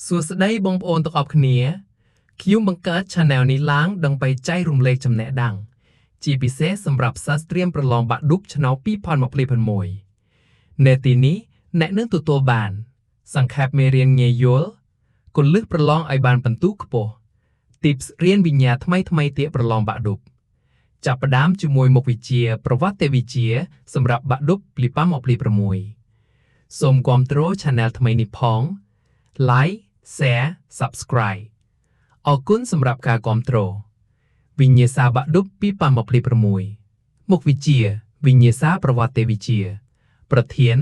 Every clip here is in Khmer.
សួស្តីបងប្អូនទាំងអស់គ្នាខ្ញុំបង្កើត Channel នេះឡើងដើម្បីចែករំលែកចំណេះដឹង ជាពិសេសសម្រាប់សិស្សត្រៀមប្រឡងបាក់ឌុបឆ្នាំ2026នៅទីនេះអ្នកនឹងទទួលបាន សង្ខេបមេរៀនងាយយល់គន្លឹះប្រឡងឲ្យបានពិន្ទុខ្ពស់ Tips រៀនវិញ្ញាថ្មីថ្មីទៀតប្រឡងបាក់ឌុបចាប់ផ្ដើមជាមួយមុខវិជ្ជាប្រវត្តិវិទ្យាសម្រាប់បាក់ឌុប2026សូមគាំទ្រ Channel ថ្មីនេះផង Like Share Subscribe អរគុណសម្រាប់ការគាំទ្រវិញ្ញាសាបាក់ឌុប2026មុខវិជ្ជាវិញ្ញាសាប្រវត្តិវិទ្យាប្រធាន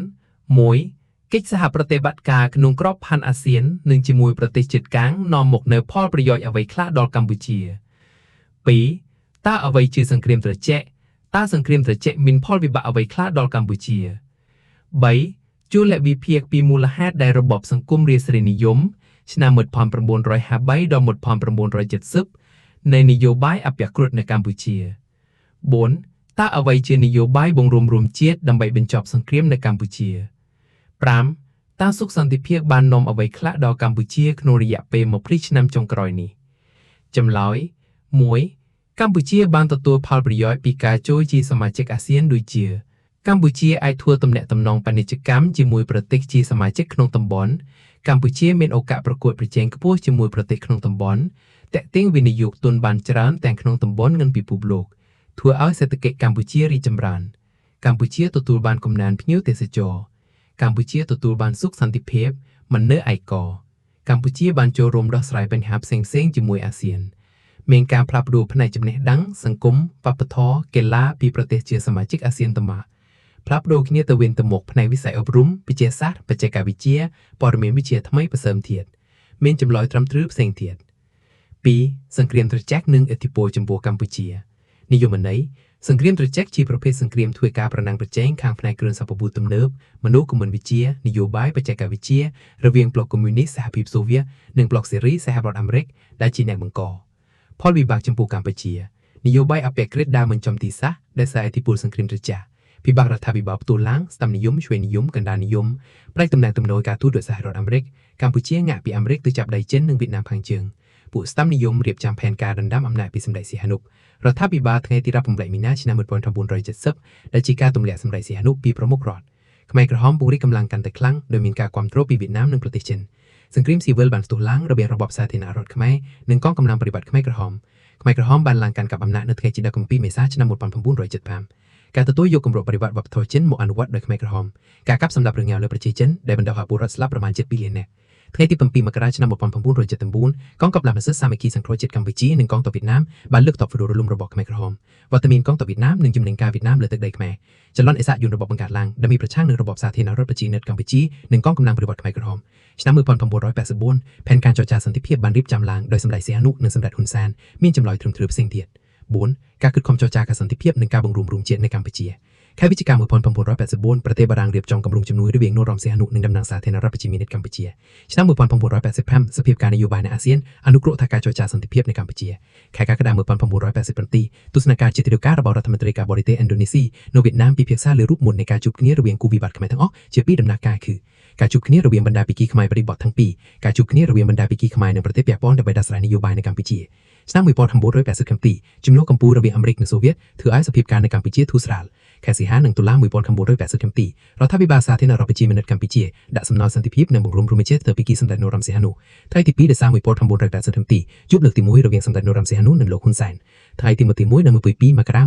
1កិច្ចសហប្រតិបត្តិការក្នុងក្របខ័ណ្ឌអាស៊ាននិងជាមួយប្រទេសជិតខាងនាំមកនូវផលប្រយោជន៍អ្វីខ្លះដល់កម្ពុជា2តើអ្វីជាសង្គ្រាមត្រជាក់តើសង្គ្រាមត្រជាក់មានផលវិបាកអ្វីខ្លះដល់កម្ពុជា3ជួលវិភាគពីមូលហេតុដែលរបបសង្គមរាស្ត្រនិយមឆ្នាំ1953ដល់1970នៃនយោបាយអភិក្រិតនៅកម្ពុជា4តើអ្វីជានយោបាយបង្រួមរួមជាតិដើម្បីបញ្ចប់សង្គ្រាមនៅកម្ពុជា5តើសុខសន្តិភាពបាននាំអ្វីខ្លះដល់កម្ពុជាក្នុងរយៈពេល20ឆ្នាំចុងក្រោយនេះចម្លើយ1កម្ពុជាបានទទួលផលប្រយោជន៍ពីការចូលជាសមាជិកអាស៊ានដូចជាកម្ពុជាអាចធ្វើទំនាក់ទំនងពាណិជ្ជកម្មជាមួយប្រទេសជាសមាជិកក្នុងតំបន់កម្ពុជាមានឱកាសប្រកួតប្រជែងខ្ពស់ជាមួយប្រទេសក្នុងតំបន់តាក់ទាញវិនិយោគទុនបានច្រើនទាំងក្នុងតំបន់និងពិភពលោកធ្វើឲ្យសេដ្ឋកិច្ចកម្ពុជារីកចម្រើនកម្ពុជាទទួលបានកំណើនភ្ញៀវទេសចរកម្ពុជាទទួលបានសុខសន្តិភាពមិននៅឯកោកម្ពុជាបានចូលរួមដោះស្រាយបញ្ហាផ្សេងៗជាមួយអាស៊ានមានការផ្លាស់ប្ដូរផ្នែកចំណេះដឹងសង្គមវប្បធម៌កីឡាពីប្រទេសជាសមាជិកអាស៊ានតមាផ្លាស់ប្ដូរគ្នាទៅវិញទៅមកផ្នែកវិស័យអប់រំវិទ្យាសាស្ត្របច្ចេកវិទ្យាព័ត៌មានវិទ្យាថ្មីប្រសើរទៀតមានចម្លើយត្រឹមត្រូវផ្សេងទៀត2សង្គ្រាមត្រជាក់និងឥទ្ធិពលចំពោះកម្ពុជានិយមន័យសង្គ្រាមត្រជាក់ជាប្រភេទសង្គ្រាមធ្វើការប្រណាំងប្រជែងខាងផ្នែកគ្រឿងសព្វាវុធទំនើបមនោគមវិជ្ជានយោបាយបច្ចេកវិទ្យារវាងប្លុកកុម្មុយនីសសហភាពសូវៀតនិងប្លុកសេរីសហរដ្ឋអាមេរិកដែលជាអ្នកបង្កផលវិបាកចំពោះកម្ពុជានយោបាយអភិក្រិតដើមមិនចំទីសាសដែលសារឥទ្ធិពលសង្គ្រាមត្រជាក់ពិបាករដ្ឋាភិបាលផ្ទុះឡើងស្ដាំនិយមឆ្វេងនិយមកណ្ដាលនិយមផ្នែកតំណែងទំនងការទូតដោយសហរដ្ឋអាមេរិកកម្ពុជាងាកពីអាមេរិកទៅចាប់ដៃចិននិងវៀតណាមខាងជើងពួកស្ដាំនិយមរៀបចំផែនការដណ្ដើមអំណាចពីសម្ដេចសីហនុរដ្ឋាភិបាលថ្ងៃទី18មីនាឆ្នាំ1970ដែលជាការទម្លាក់សម្ដេចសីហនុពីប្រមុខរដ្ឋខ្មែរក្រហមពង្រីកកម្លាំងកាន់តែខ្លាំងដោយមានការគាំទ្រពីវៀតណាមនិងប្រទេសចិនសង្គ្រាមស៊ីវិលបានផ្ទុះឡើងរវាងរបបសាធារណរដ្ឋខ្មែរនិងកងកម្លាំងប្រតិបត្តិខ្មែរក្រហមខ្មែរក្រហមបានឡើងកាន់កាប់អំណាចនៅថ្ងៃទី17មេសាឆ្នាំ1975ការទទួលយកគម្របបរិវត្តវប្បធម៌ចិនមកអនុវត្តដោយខ្មែរក្រហមការកាប់សម្លាប់រងាវលើប្រជាជនដែលបណ្ដាលឲ្យពលរដ្ឋស្លាប់ប្រមាណជិត2លាននាក់ថ្ងៃទី7មករាឆ្នាំ1979កងកម្លាំងសិស្សសាមគ្គីសង្គ្រោះជាតិកម្ពុជានិងកងទ័ពវៀតណាមបានលើកទ័ពផ្ដួលរំលំរបបខ្មែរក្រហមវត្តមានកងទ័ពវៀតណាមនិងជំនាញការវៀតណាមលើទឹកដីខ្មែរចលនាអិសរាជជនរបបបង្កើតឡើងដើម្បីប្រឆាំងនឹងរបបសាធារណរដ្ឋប្រជាមានិតកម្ពុជានិងកងកម្លាំងប្រតិបត្តិខ្មែរក្រហមឆ្នាំ1984ផែនការចរចាសន្តិភាពបានរៀបចំឡើងដោយសម្ដេចសីហនុនិងសម្ដេចហ៊ុនសែនមានចម្លើយត្រឹមត្រូវផ្សេងទៀត4ការគិតខំចរចាការសន្តិភាពនិងការបង្រួមរួមជាតិនៅកម្ពុជាខែវិច្ឆិកា1984ប្រទេសបារាំងរៀបចំគម្រោងជំនួយរវាងនរមសីហនុនិងតំណាងសាធារណរដ្ឋប្រជាមានិតកម្ពុជាឆ្នាំ1985សភាពការនយោបាយនៅអាស៊ានអនុគ្រោះថាការចរចាសន្តិភាពនៅកម្ពុជាខែកក្កដា1987ទស្សនការជាទិការរបស់រដ្ឋមន្ត្រីការបរទេសឥណ្ឌូនេស៊ីនៅវៀតណាមពិភាក្សាលើរូបមន្តនៃការជួបគ្នារវាងគូវិបត្តិខ្មែរទាំងអស់ជាពីរដំណាក់កាលគឺការជួបគ្នារវាងបណ្ដាភាគីខ្មែរបរិបទទាំងពីរការជួបគ្នារវាងបណ្ដាភាគីខ្មែរនិងប្រទេសពាក់ព័ន្ធដើម្បីដោះស្រាយនយោបាយនៅកម្ពុជាឆ្នាំ1987ជំនួសកម្ពុជារវាងអាមេរិកនិងសូវៀតធ្វើឲ្យសភាពការនៅកម្ពុជាធូរស្រាលខែសីហានិងតុលា1987រដ្ឋាភិបាលសាធារណរដ្ឋប្រជាមានិតកម្ពុជាដាក់សំណើសន្តិភាពនិងបង្រួមរួមជាតិទៅភាគីសម្ដេចនរមសីហនុថ្ងៃទី2ដេសា1987ជួបលើកទី1រវាងសម្ដេចនរមសីហនុនិងលោកហ៊ុនសែនថ្ងៃទី1និង22មករា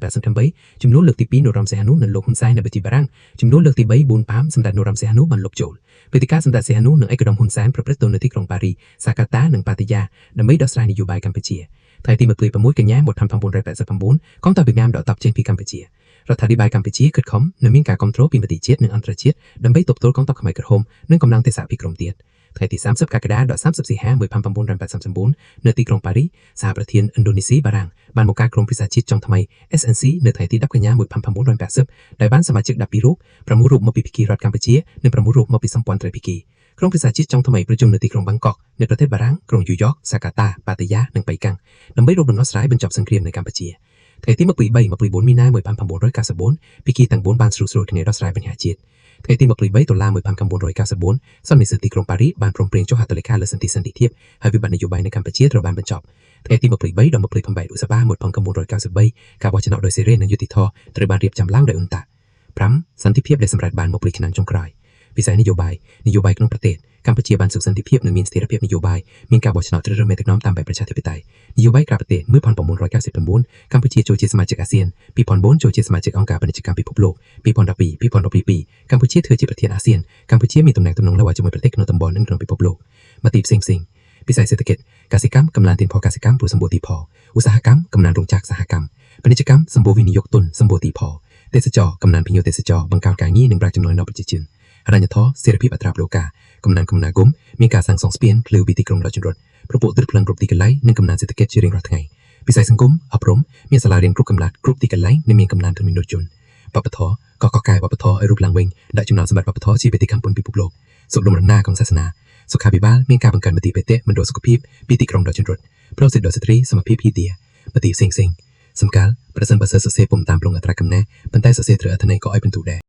1988ចំនួនលើកទី2នរមសីហនុនិងលោកហ៊ុនសែននៅប្រទេសបារាំងចំនួនលើកទី3 4 5សម្ដេចនរមសីហនុបានលុបចូលព្រឹត្តិការណ៍សម្ដេចសីហនុនិងឯកឧត្តមហ៊ុនសែនប្រព្រឹត្តទៅនៅទីក្រុងប៉ារីសាកាតានិងប៉ាទីយ៉ាដើម្បីដោះស្រាយនយោបាយកម្ពុជាថ្ងៃទី26កញ្ញា1989កងទ័ពវៀតណាមដកទ័ពចេញពីកម្ពុជារដ្ឋាភិបាលកម្ពុជាខិតខំនិងមានការគ្រប់គ្រងពីមតិជាតិនិងអន្តរជាតិដើម្បីទប់ទល់កងទ័ពខ្មែរក្រហមនិងកម្លាំងទេសៈពីក្រុមទៀតថ្ងៃទី30កក្កដាដល់30សីហា1989នៅទីក្រុងប៉ារីសហប្រធានឥណ្ឌូនេស៊ីបារាំងបានបង្កើតក្រុមប្រឹក្សាជាតិចុងថ្មី SNC នៅថ្ងៃទី10កញ្ញា1980ដែលបានសមាជិក12រូប6រូបមកពីភាគីរដ្ឋកម្ពុជានិង6រូបមកពីសម្ព័ន្ធត្រីភាគីក្រុមប្រឹក្សាជាតិចុងថ្មីប្រជុំនៅទីក្រុងបាងកកនៅប្រទេសបារាំងក្រុងញូវយ៉កសាកាតាប៉ាតាយ៉ានិងបៃកាំងដើម្បីរកដំណោះស្រាយបញ្ចប់សង្គ្រាមនៅកម្ពុជាថ្ងៃទី23 24មីនា1994ភាគីទាំង4បានស្រួលស្រួលគ្នាដោះស្រាយបញ្ហាជាតិ។ ថ្ងៃទី23ដុល្លារ1994សន្និសីទទីក្រុងប៉ារីសបានព្រមព្រៀងចុះហត្ថលេខាលើសន្ធិសន្តិភាពហើយវិបត្តិនយោបាយនៅកម្ពុជាត្រូវបានបញ្ចប់ថ្ងៃទី23ដល់28ឧសភា1993ការបោះឆ្នោតដោយសេរីនិងយុត្តិធម៌ត្រូវបានរៀបចំឡើងដោយអ៊ុនតាក់5សន្តិភាពដែលសម្រេចបានមកពីឆ្នាំចុងក្រោយវិស័យនយោបាយនយោបាយក្នុងប្រទេសកម្ពុជាបានសុខសន្តិភាពនិងមានស្ថិរភាពនយោបាយមានការបោះឆ្នោតជ្រើសរើសមេដឹកនាំតាមបែបប្រជាធិបតេយ្យនយោបាយក្រៅប្រទេស1999កម្ពុជាចូលជាសមាជិកអាស៊ាន2004ចូលជាសមាជិកអង្គការពាណិជ្ជកម្មពិភពលោក2012 2022កម្ពុជាធ្វើជាប្រធានអាស៊ានកម្ពុជាមានទំនាក់ទំនងល្អជាមួយប្រទេសក្នុងតំបន់និងក្នុងពិភពលោកមតិផ្សេងផ្សេងវិស័យសេដ្ឋកិច្ចកសិកម្មកម្លាំងទានផលកសិកម្មព្រោះសម្បូរទីផលឧស្សាហកម្មកម្លាំងរោងចក្រសហកម្មពាណិជ្ជកម្មសម្បូរវិនិយោគទុនសម្បូរទីផលទេសចរកំណើនភ្ញៀវទេសចរបង្កើតការងារនិងប្រាក់ចំណូលដល់ប្រជាជនហិរញ្ញធម៌សេរីភាពអត្រាប្តូរការកំណើនគមនាគមន៍មានការសាងសង់ស្ពានភ្លឺវិធីក្រុងដ៏ជំរុញប្រព័ន្ធទឹកភ្លើងគ្រប់ទីកន្លែងនិងកំណើនសេដ្ឋកិច្ចជារៀងរាល់ថ្ងៃវិស័យសង្គមអប់រំមានសាលារៀនគ្រប់កម្រិតគ្រប់ទីកន្លែងនិងមានកំណើនធនមនុស្សជនវប្បធម៌ក៏កកែវប្បធម៌ឲ្យរូបឡើងវិញដាក់ចំណោមសម្បត្តិវប្បធម៌ជាបេតិកភណ្ឌពិភពលោកសុខដុមរណាក្នុងសាសនាសុខាភិបាលមានការបង្កើនមតិបេតិមណ្ឌលសុខភាពពីទីក្រុងដ៏ជំរុញប្រសិទ្ធដល់ស្ត្រីសមភាពភីទាមតិផ្សេងផ្សេងសំកាលប្រសិនបើសិស្សសរសេរពុំតាមប្លង់អត្រាកំណែប៉ុន្តែសរសេរត្រូវអត្ថន័យក៏ឲ្យពិន្ទុដែរ។